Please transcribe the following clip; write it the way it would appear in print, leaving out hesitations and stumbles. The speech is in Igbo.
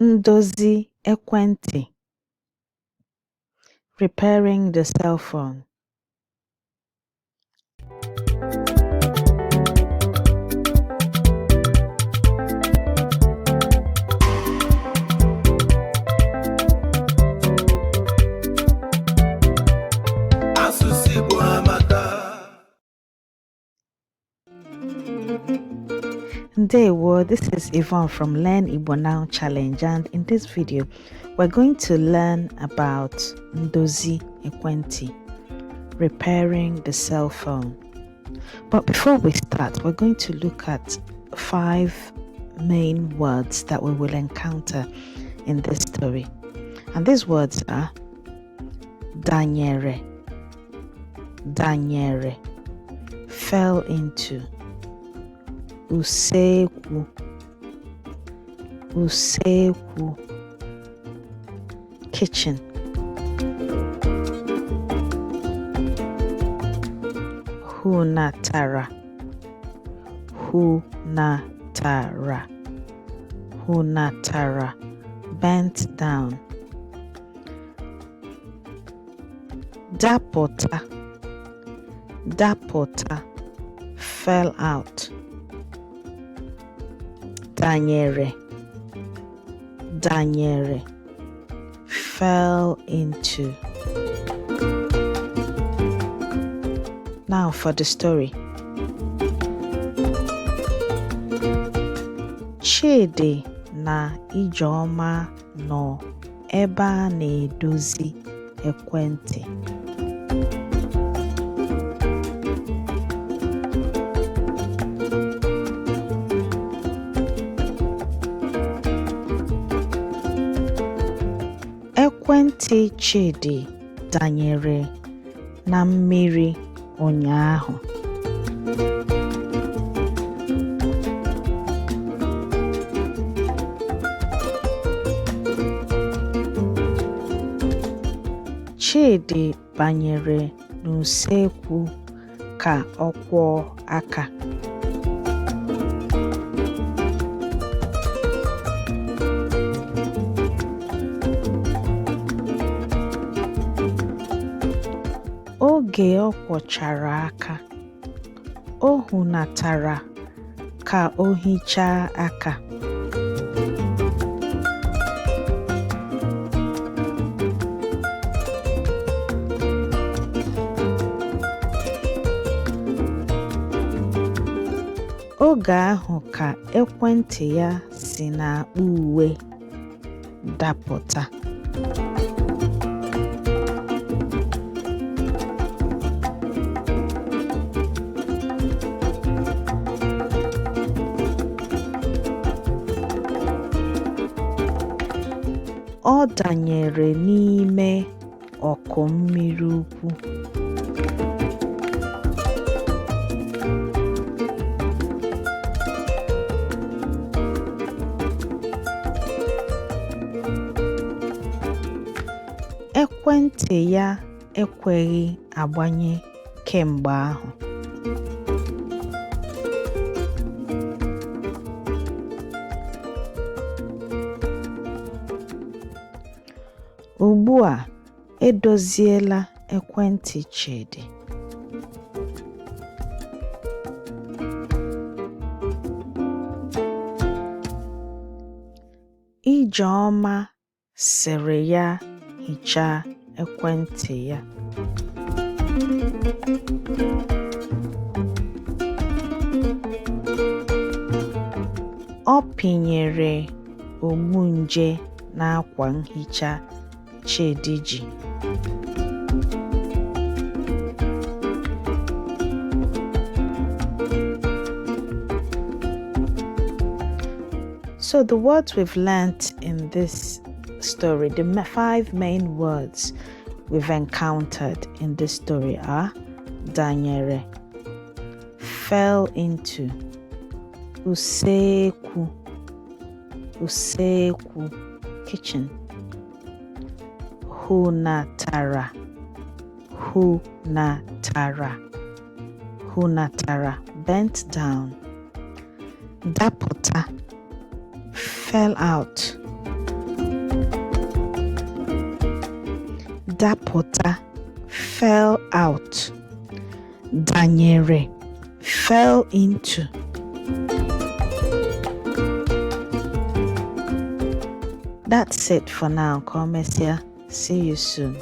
Ndozi ekwentị, repairing the cell phone. Asụsụ Igbo amaka. Ndewo, this is Yvonne from Learn Igbo Now Challenge, and in this video we're going to learn about Ndozi Ekwenti, repairing the cell phone. But before we start, we're going to look at 5 main words that we will encounter in this story. And these words are Danyere, Danyere, fell into, usekwu, usekwu, kitchen, hunatara, hunatara, hunatara, bent down, dapụta, dapụta, fell out, danyere, danyere, fell into. Now for the story. Chidi na Ijeọma nọ ebe a na-edozi ekwentị. Ekwentị Chidi danyere na mmiri ụnyaahụ. Chidi banyere n'usekwu ka ọ kwọọ aka. Oge ọ kwọchara aka, o hunatara ka o hichaa aka. Oge ahụ ka ekwentị ya si n'akpa uwe dapụta. Ọ danyere n'ime ọkụ mmiri ukwu. Ekwentị ya ekweghị agbanye kemgbe ahụ. Ugbu a, edoziela ekwentị Chidi. Ijeọma sịrị ya hichaa ekwentị ya. Ọ pịnyere ogbunje n'akwa nhicha Chidi ji. So the words we've learnt in this story, the 5 main words we've encountered in this story are danyere, fell into, usekwu, usekwu, kitchen, hunatara, hunatara, hunatara, bent down, dapụta, fell out. Dapụta, fell out. Danyere, fell into. That's it for now. Ka o mesịa. See you soon.